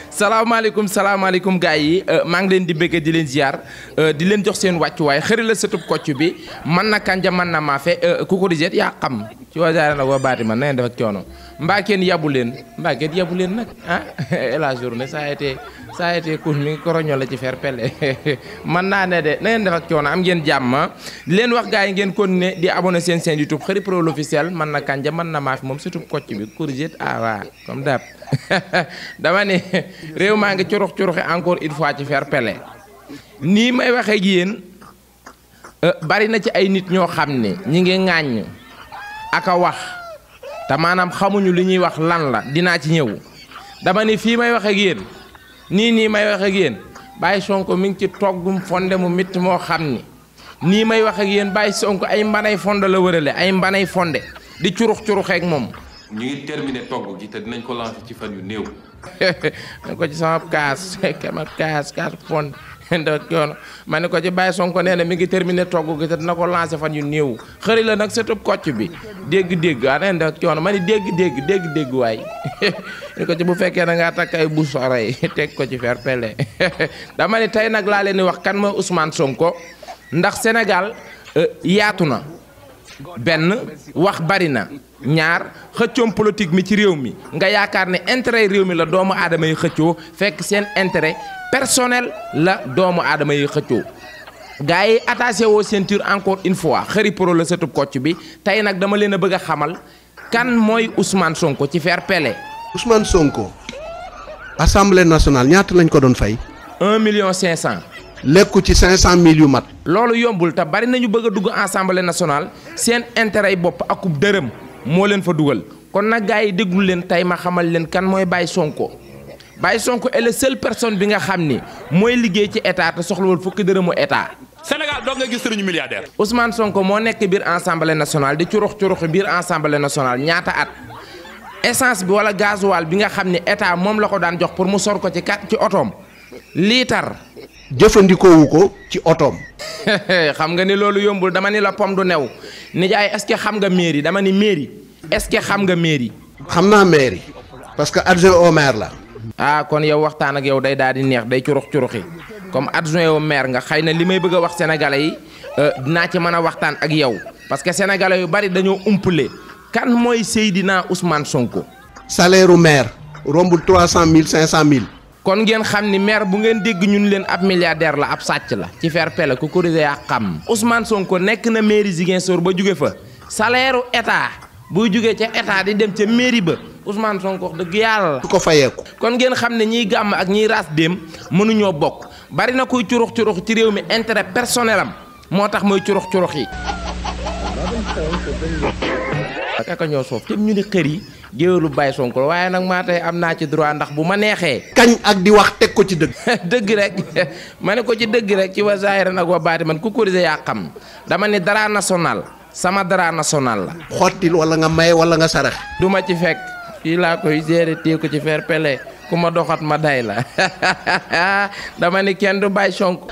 salaamaaleykum gars yi maa ngi leen di bëgg di leen ziar di leen jox seen wàccuwaay xëri la sëtub kocc bi man na kanja man na maafe ku ko di jet yaa xam ci wasaare nag wa baati man na ngeen def ak coono mbaa kenn yabu leen nag ah la journée ça a été cool mi ngi koroño la ci fer pelle man naa ne de na ngeen def ak coono am ngeen jàmm di leen wax gars yi ngeen continuer di abonné seen YouTube Kheury Pro l'officiel man na kanja man na maafe moom sëtub kocc bi ku ko di jet ah waa comme dab dama ne réew maa ngi curuxi encore une fois ci fer pelle nii may waxee ak yéen bari na ci ay nit ñoo xam ne ñi ngi ŋàññ ak a wax te maanaam xamuñu li ñuy wax lan la dinaa ci ñëw dama ne fii may waxee ak yéen nii may waxee ak yéen Baye Sonko mi ngi ci toggum fonde mu mitt moo xam ni nii may waxee ak yéen Baye Sonko ay mbanay fonde la wërale ay mbanay fonde di curuxeek moom. ñu ngi terminé togg gi te dinañ ko lancer ci fan yu néew. ne ko ci sama kaas fond ma ne ko ci Baye Sonko nee na mi ngi terminé togg gi te dina ko lancer fan yu néew xëri la nag sëtub kocc bi dégg-dégg waa neen da coono ma ni dégg waay ne ko ci bu fekkee na ngaa takk ay bouche oreille teg ko ci fer pelle dama ne tey nag laa leen di wax kan mooy Ousmane Sonko ndax Sénégal yaatu na benn wax bari na ñaar xëccoom politique mi ci réew mi nga yaakaar ne intérêt réew mi la doomu aadama yi xëccoo fekk seen intérêt personnel la doomu aadama yi xëccoo gars yi attaché woo ceinture encore une fois Kheury Pro la sëtub kocc bi tey nag dama leen a bëgg a xamal kan mooy Ousmane Sonko ci fer pelle. Ousmane Sonko assemblée nationale ñaata lañ ko doon fay. 1,5 million. lekku ci 500 000 yu mat. loolu yombul te bari nañu bëgg a dugg assemblée nationale seen intérêt yi bopp akub dërëm moo leen fa dugal kon nag gars yi déglu leen tey ma xamal leen kan mooy Baye Sonko. Baye Sonko est la seule personne bi nga xam ni mooy liggéey ci état te soxlawul fukki dërëmu état. Sénégal doo nga gis sëriñu milliardaire. Ousmane Sonko moo nekk biir assemblée nationale di curuxi biir assemblée nationale ñaata at essence bi wala gasoil bi nga xam ni état moom la ko daan jox pour mu sor ko ci otoom liitar. jëfandikoowu ko ci otoom. xam nga ni loolu yombul dama ni la pom du new nijaay est-ce que xam nga mairie dama ni mairie est-ce que xam nga mairie. xam naa mairie parce que adjoint au maire la. ah kon yow waxtaan ak yow day daal di neex day curuxi comme adjoint au maire nga xëy na li may bëgg a wax sénégalais yi dinaa ci mën a waxtaan ak yow parce que sénégalais yu bari dañoo umpule kan mooy Seydina Ousmane Sonko. salaire u maire rombul 300 000 500 000. kon ngeen xam ni maire bu ngeen dégg ñun leen ab milliardaire la ab sàcc la ci fer pelle ku ko yaa xam. Ousmane Sonko nekk na mairie Ziguinchor ba jóge fa salaire u état buy jógee ca état di dem ca mairie ba Ousmane Sonko wax dëgg yàlla la. du ko fayeeku. kon ngeen xam ne ñiy gàmm ak ñiy raas dem mënuñoo bokk bari na kuy curux ci réew mi intérêt personnel am moo tax mooy curux yi. ak ñoo soof te ñu ni Kheury géwélu Baye Sonko waaye nag maa tey am naa ci droit ndax bu ma neexee. kañ ak di wax teg ko ci dëgg. dëgg rek ma ne ko ci dëgg rek ci wa zaahira nag wa baati man ku ko yaa xam dama ne dara national sama dara national la. xottil wala nga maye wala nga sarax. du ma ci fekk fii laa koy gérer téye ko ci fer pelle ku ma doxat ma day la dama ne kenn du Baye Sonko.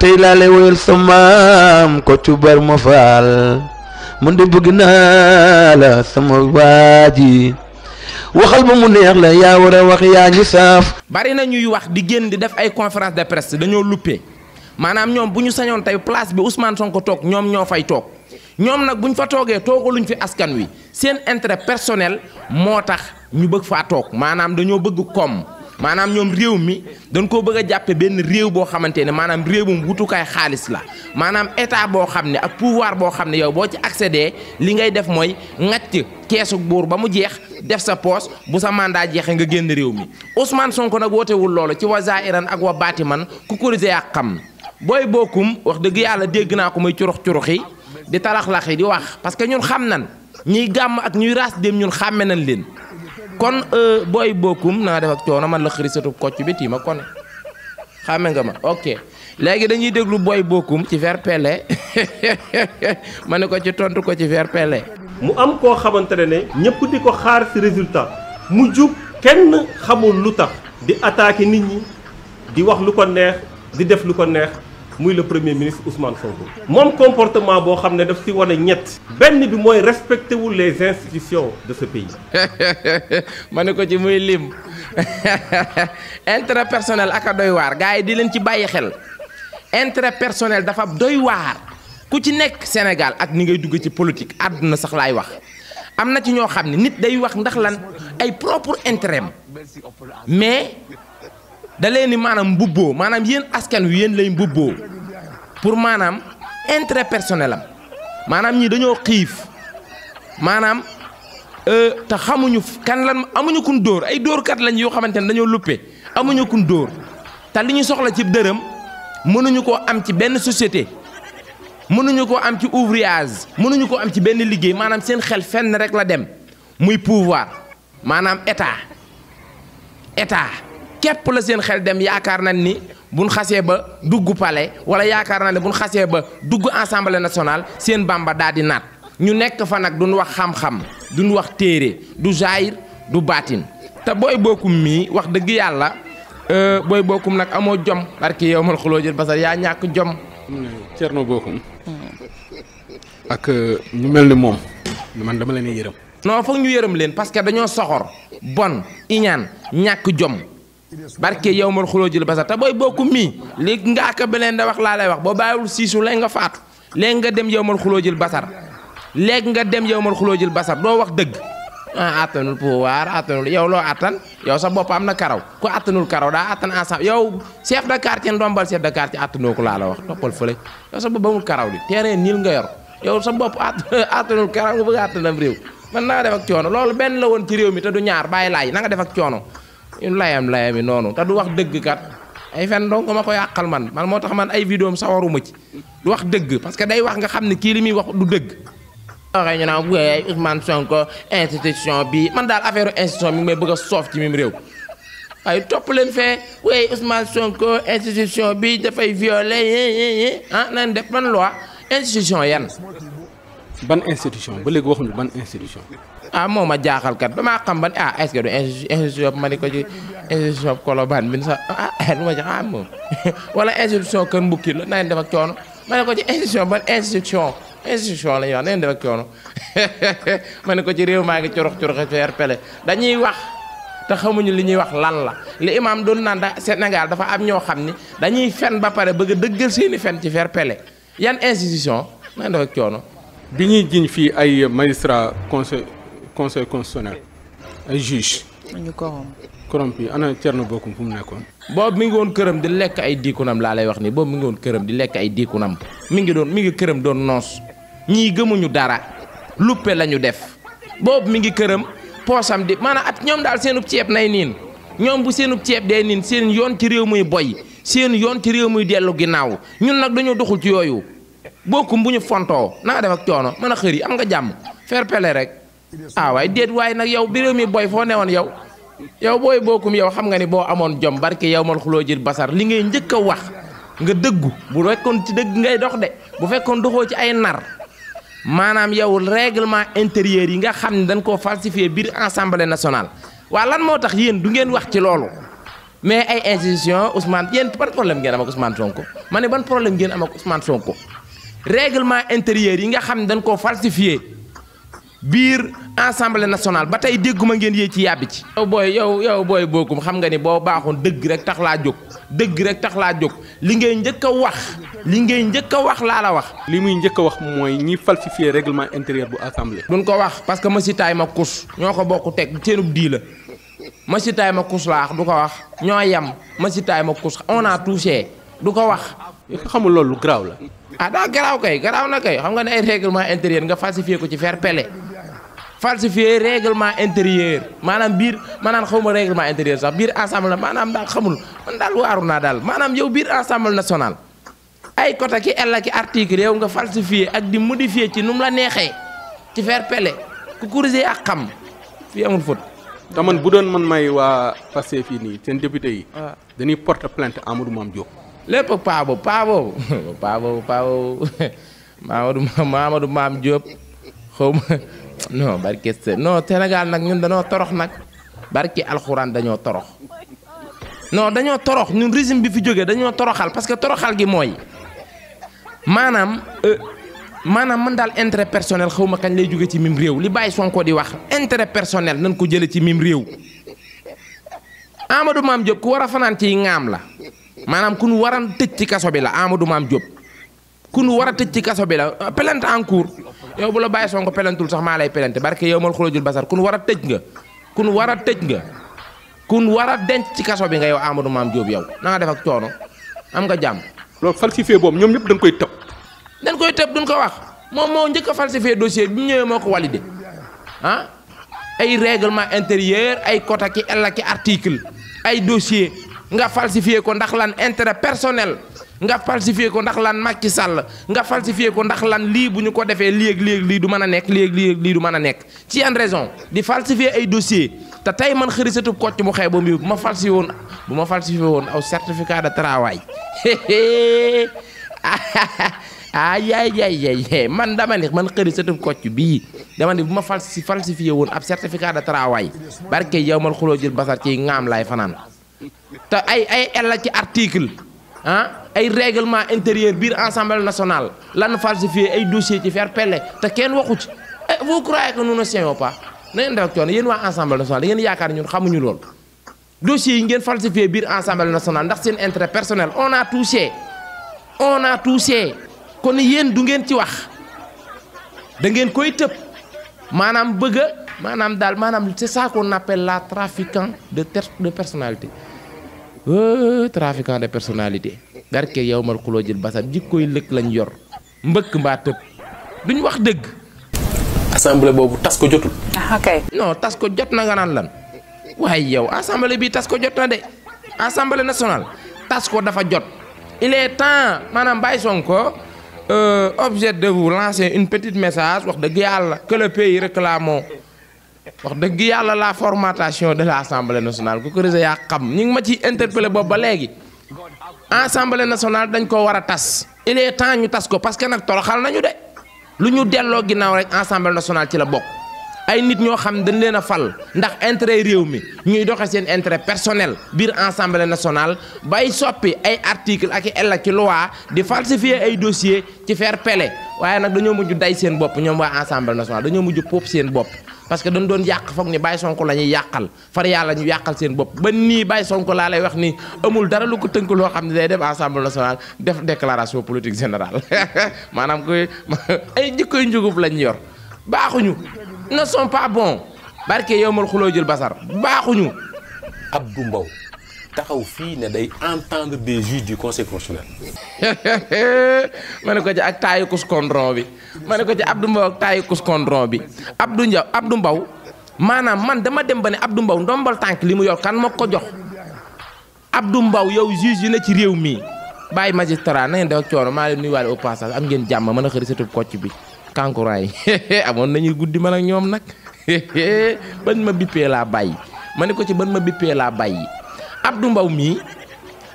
tey laa lay woyal sa maam ko cubar ma faal. man de bëgg naa la sama waaji waxal ba mu neex la yaa war a wax yaa ngi saaf. bari na ñuy wax di génn di def ay conférence de presse dañoo luppe maanaam ñoom bu ñu sañoon tey place bi Ousmane Sonko toog ñoom ñoo fay toog ñoom nag bu ñu fa toogee toogaluñ fi askan wi seen intérêt personnel moo tax ñu bëgg faa toog maanaam dañoo bëgg koom maanaam ñoom réew mi dañ koo bëgg a jàppe benn réew boo xamante ne maanaam réewum wutukaay xaalis la maanaam état boo xam ne ak pouvoir boo xam ne yow boo ci accédé li ngay def mooy ŋàcc keesu buur ba mu jeex def sa poos bu sa mandat jeexee nga génn réew mi Ousmane Sonko nag wootewul loolu ci wa zaahiran ak wa baati man ku ko yaa xam booy bokkum wax dëgg yàlla dégg naa ko muy curuxi di talaxlaxi di wax parce que ñun xam nan ñiy gàmm ak ñuy raas dem ñun xàmme nañ leen kon booy bokkum naa def ak coono man la Kheury sëtub kocc bi tiima kone xàmme nga ma ok léegi dañuy déglu booy bokkum ci fer pelle ma ne ko ci tontu ko ci fer pelle. mu am koo xamante ne ñëpp di ko xaar ci résultat mu jub kenn xamul lu tax di attaquer nit ñi di wax lu ko neex di def lu ko neex muy le premier ministre Ousmane Sonko. moom comportement boo xam ne daf ci wane ñett. benn bi mooy respecté wul les institutions de ce pays. ma ne ko ci muy lim intérêt personnel ak a doy waar gars yi di leen ci bàyyi xel intérêt personnel dafa doy waar ku ci nekk Sénégal ak ni ngay dugg ci politique àdduna sax laay wax am na ci ñoo xam ne nit day wax ndax lan ay propre intérêt mais da leen ni maanaam mbubboo maanaam yéen askan wi yéen lay mbubboo pour maanaam intérêt personnel am maanaam ñii dañoo xiif maanaam te xamuñu kan lan amuñu kun dóor ay dóorkat lañ yoo xamante ne dañoo luppe amuñu kun dóor te li ñu soxla ci dërëm mënuñu koo am ci benn société mënuñu koo am ci ouvrage mënuñu koo am ci benn liggéey maanaam seen xel fenn rek la dem muy pouvoir maanaam état képp la seen xel dem yaakaar nañ ni buñ xasee ba dugg palais wala yaakaar nañ ne buñ xasee ba dugg assemblée nationale seen bamba daal di naat ñu nekk fa nag duñ wax xam-xam duñ wax téere du jaayir du baatin te booy bokkum mii wax dëgg yàlla booy bokkum nag amoo jom barki yow mal xuloo jël basar yaa ñàkk jom. Thierno Bocoum ak ñu mel ni moom man dama leen yërëm. non foog ñu yërëm leen parce que dañoo soxor bon iñaan ñàkk jom barke yow mal xuloo jël basar te booy bokkum mii léegi nga ak beneen da wax laa lay wax boo bàyyiwul siisu léegi nga faatu léegi nga dem yow mal xuloo jël basar léegi nga dem yow mal xuloo jël basar doo wax dëgg ah attanul pouvoir attanul yow loo attan yow sa bopp am na karaw ku attanul karaw daa attan ensemble yow chef de quartier ndombal chef de quartier attanoo ko laa la wax toppal fële yow sa bopp amul karaw di terrain niil nga yor yow sa bopp attanul karaw nga bëgg a attanam réew man na nga def ak coono loolu benn la woon ci réew mi te du ñaar bàyyi laay na nga def ak coono layam yi noonu te du wax dëgg kat ay fen donc ma ko yàqal man moo tax man ay vidéo am sawaruma ci du wax dëgg parce que day wax nga xam ne kii li muy wax du dëgg waxee ñu naan wéy Ousmane Sonko institution bi man daal affaire institution mi may bëgg a soof ci mim réew ay topp leen fee wéy Ousmane Sonko institution bi dafay violer nan def ban loi institution yan ban institution ba léegi waxuñu ban institution. moo ma jaaxal kat damaa xam ban est-ce que du institution ma ni ko ci institution Colobane bi sax lu ma ci xam moom wala institution Kër Mbukki la na def ak coono ma ne ko ci institution ban institution la ñuy wax na def ak coono ma ne ko ci réew maa ngi curux feer pele dañuy wax te xamuñu li ñuy wax lan la li imaam doon naan Sénégal dafa am ñoo xam ni dañuy fen ba pare bëgg a dëggal seeni fen ci feer pele yan institution na def ak coono. bi ñuy jiñ fii ay magistrat conseil constitutionnel ay juge ñu corrompu ana Thierno Bocoum fu mu nekkoon. boobu mi ngi woon këram di lekk ay diikunam laa lay wax ni boobu mi ngi woon këram di lekk ay diikunam mi ngi këram doon noos ñii gëmuñu dara luppe la ñu def boobu mi ngi këram poosam di maanaam at ñoom daal seenub ceeb nay niin ñoom bu seenub ceeb dee niin seen yoon ci réew muy boy seen yoon ci réew muy dellu ginnaaw ñun nag dañoo doxul ci yooyu Bocoum bu ñu fontoo naa def ak coono mën a xër yi am nga jàmm fair play rek waaye déet waaye nag yow bi réew mi boy foo newoon yow booy Bocoum yow xam nga ni boo amoon jom barke yow mal xuloo jël basar li ngay njëkk a wax nga dëggu bu fekkoon ci dëgg ngay dox de bu fekkoon doxoo ci ay nar maanaam yow règlement intérieur yi nga xam ne dañ koo falsifié biir assemblée nationale waa lan moo tax yéen du ngeen wax ci loolu mais ay institution Ousmane yéen ban problème ngeen am ak Ousmane Sonko ma ne ban problème ngeen am ak Ousmane Sonko règlement intérieur yi nga xam ne dañ koo falsifié biir assemblée nationale ba tey dégguma ngeen yee ci yàbbi ci. yow booy Bocoum xam nga ni boo baaxoon dëgg rek tax laa jóg li ngay njëkk a wax laa la wax. li muy njëkk a wax mooy ñi falsifier règlement intérieur bu assemblée. duñ ko wax parce que Massi Taye ma kus ñoo ko bokk teg seenub dii la Massi Taye ma kus laa wax du ko wax ñoo yem Massi Taye ma kus on a touché du ko wax. xamul loolu garaaw la. daa garaaw na kay xam nga ne ay règlement intérieur nga falsifier ko ci fair play falsifier règlement intérieur maanaam xawma règlement intérieur sax biir assemblée maanaam daal xamul man daal waaru naa daal maanaam yow biir assemblée nationale ay côté ki ella ki article yow nga falsifier ak di modifier ci nu mu la neexee ci fair play ku corriger ak xam fii amul faute. te man bu doon man may waa Pastef fii nii seen député yi. dañuy porter plainte Amadou Mame Diop. lépp paa boobu Mamadou Mame Diop xaw ma non barke non Sénégal nag ñun dañoo torox nag barke alxuraan dañoo torox non dañoo torox ñun régime bi fi jógee dañoo toroxal parce que toroxal gi mooy maanaam man daal intérêt personnel xaw ma kañ lay jóge ci mim réew li Baye Sonko di wax intérêt personnel nañ ko jële ci mim réew Amadou Mame Diop ku war a fanaan ci ŋaam la maanaam ku nu war a tëj ci kaso bi la Amadou Mame Diop ku nu war a tëj ci kaso bi la plainte en cours yow bu la Baye Sonko pelentul sax maa lay pelente barke yow mal xulóojul basar ku nu war a tëj nga ku nu war a tëj nga ku nu war a denc ci kaso bi nga yow Amadou Mame Diop yow na nga def ak coono am nga jàmm. loolu falsifié boobu ñoom ñëpp dañ koy tëb. dañ koy tëb duñ ko wax moom moo njëkk a falsifié dossier bi ñëwee moo ko validé ah ay règlement intérieur ay quota ki ella ki article ay dossier nga falsifié ko ndax lan intérêt personnel nga falsifié ko ndax lan Macky Sall nga falsifié ko ndax lan lii bu ñu ko defee léeg-léeg lii du mën a nekk léeg-léeg lii du mën a nekk ci yan raison di falsifié ay dossier te tey man xëri satub kocc mu xew ba mu bu ma falsifié woon aw certificat de travail ay man dama ne man xëri satub kocc bii dama ne bu ma falsifié woon ab certificat de travail barke yow mal xuloo jël basar ci ngaam laay fanaan te ay ella ci article ay règlement intérieur biir Assemblée nationale lan falsifié ay dossier ci faire pelle te kenn waxu ci vous croyez que nous ne savons pas na ngeen def ak coono yéen waa Assemblée nationale da ngeen yaakaar ñun xamuñu lool dossiers yi ngeen falsifié biir Assemblée nationale ndax seen intérêt personnel on a touché kon yéen du ngeen ci wax da ngeen koy tëb maanaam bëgg a maanaam c'est ça qu'on appelle la trafiquant de personnalité trafiquant de personnalité garke yow mal xuloo jël basar jikkooy lëkk lañ yor mbëkk mbaa tëb duñ wax dëgg. assemblée boobu tas ko jotul. kay. non tas ko jot na nga naan lan waaye yow assemblée bi tas ko jot na de assemblée nationale tas ko dafa jot il est temps maanaam Baye Sonko objet de vous lancer une petite message wax dëgg yàlla que le pays réclame wax dëgg yàlla la formatation de l'Assemblée nationale ku ko rése yaa xam ñu ngi ma ci interpellé boobu ba léegi Assemblée nationale dañ ko war a tas il est temps ñu tas ko parce que nag toroxal nañu de lu ñu delloo ginnaaw rek Assemblée nationale ci la bokk ay nit ñoo xam dañ leen a fal ndax intérêt réew mi ñuy doxe seen intérêt personnel biir Assemblée nationale bay soppi ay article ak i ella ci loi di falsifier ay dossier ci faire pele waaye nag dañoo mujj day seen bopp ñoom waa Assemblée nationale dañoo mujj poop seen bopp parce que dañ doon yàq foog ni Baye Sonko la ñuy yàqal far yàlla ñu yàqal seen bopp ba nii Baye Sonko laa lay wax ni amul dara lu ko tënk loo xam ne day dem Assemblée nationale def déclaration politique générale maanaam koy ay jikkoy njugub lañ yor baaxuñu ne sont pas bons barke yow mal xuloo jël basar baaxuñu. Abdou Mbow taxaw fii ne day entendre des juges du conseil constitutionnel. ma ne ko ci ak taayu kuskondron bi ma ne ko ci Abdou Mbow ak taayu kuskondron bi Abdou Mbow maanaam man dama dem ba ne Abdou Mbow ndombal tànk li mu yor kan moo ko jox Abdou Mbow yow juge yi na ci réew mi bàyyi magistrat na ngeen def ak coono maa leen nuyuwaale au passage am ngeen jàmm mën a xëri satub kocc bi kankurang yi amoon nañuy guddi man ak ñoom nag ban ma bippee laa bàyyi ma ne ko ci ban ma bippee laa bàyyi Abdou Mbow mii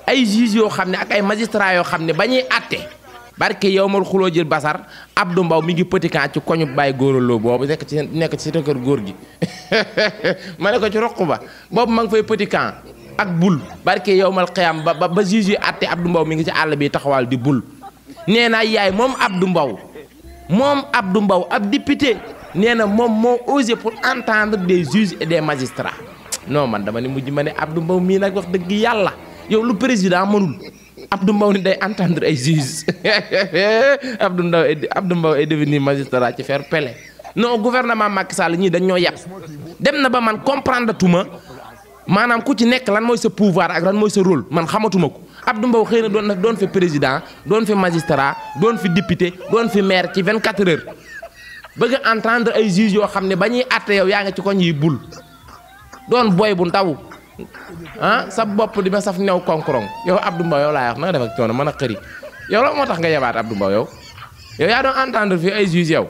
ay juge yoo xam ne ak ay magistrat yoo xam ne ba ñuy àtte barke yow mal xuloo jël basar Abdou Mbow mi ngi petit camp ci koñu bàyyi góoraloo boobu nekk ci sa kër góor gi ma ne ko ci roq ba boobu ma ngi fay petit camp ak bul barke yow mal xiyam ba juge yi àtte Abdou Mbow mi ngi ci àll bi taxawal di bul nee naa yaay moom Abdou Mbow ab député nee na moom moo osé pour entendre des juges et des magistrats non man dama ne mujj ma ne Abdou Mbow mii nag wax dëgg yàlla yow lu président mënul Abdou Mbow ni day entendre ay juges Abdou Mbow est devenu magistrat ci faire pele non gouvernement Macky Sall ñii dañ ñoo yàpp dem na ba man comprendre tuma maanaam ku ci nekk lan mooy sa pouvoir ak lan mooy sa rôle man xamatuma ko Abdou Mbow xëy na doon fi président doon fi magistrat doon fi député doon fi maire ci 24 heures bëgg a entendre ay juges yoo xam ne ba ñuy àtte yow yaa ngi ci koñ yi bul doon boy bu ndaw sa bopp di ma saf new konkorong yow Abdou Mbow yow laa wax na nga def ak coono mën a xëri yow la moo tax nga yebaat Abdou Mbow yow yaa doon entendre fi ay juges yow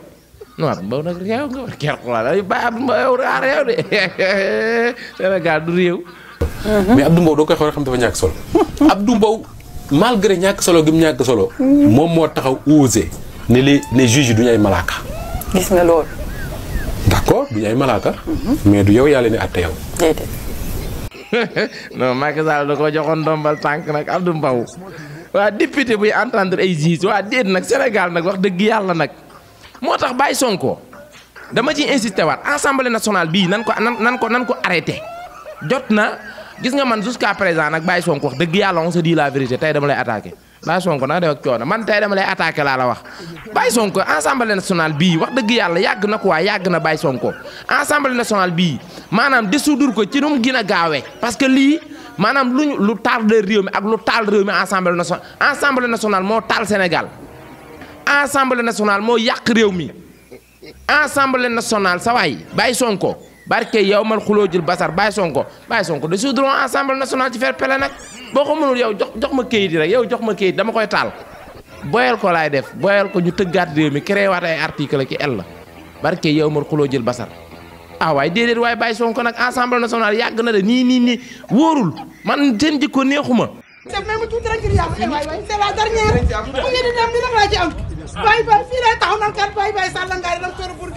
non Abdou Mbow nag réew nga war ker xulaal bàyyi Abdou Mbow yow raa réew de Sénégal du réew. mais Abdou Mbow doo koy xool xam dafa ñàkk solo. Abdou Mbow malgré ñàkk solo gi mu ñàkk solo. moom moo taxaw osé ne les juges yi du ñu ay malaaka. gis nga loolu. d'accord du ñu ay malaaka. mais du yow yaa leen di àtte yow. déedéet. non Macky Sall da ko joxoon ndombal tànk nag Abdou Mbow waa député buy entendre ay juge waa déet nag Sénégal nag wax dëgg yàlla nag moo tax Baye Sonko dama ci insisté waat assemblée nationale bii nan ko arrêté jot na gis nga man jusqu'à présent nag Baye Sonko wax dëgg yàlla on se dit la vérité tey dama lay attaqué Baye Sonko nag def ak coono man tey dama lay attaqué laa la wax Baye Sonko assemblée nationale bii wax dëgg yàlla yàgg na ko waa yàgg na Baye Sonko assemblée nationale bii maanaam dissoudre ko ci nu mu gën a gaawee parce que lii maanaam lu taal réew mi ak lu taal réew mi assemblée nationale moo taal Sénégal assemblée nationale moo yàq réew mi assemblée nationale sa waay Baye Sonko barke yow mal xuloo jël basar Baye Sonko dissoudre assemblée nationale ci faire pele nag boo ko mënul yow jox ma kayit yi rek yow jox ma kayit dama koy taal boyal ko laay def boyal ko ñu tëggaat réew mi créé waat ay article ki el la barke yow mal xuloo jël basar ah waaye déedéet waaye Baye Sonko nag assemblée nationale yàgg na de nii wóorul man seen jikko neexuma. c'est même tout rek ngir yàlla waay c'est la dernière bu ngeen di dem di rek laa ci am Baye fii lay taxaw nan kat Baye Sall ngaari dam toor pour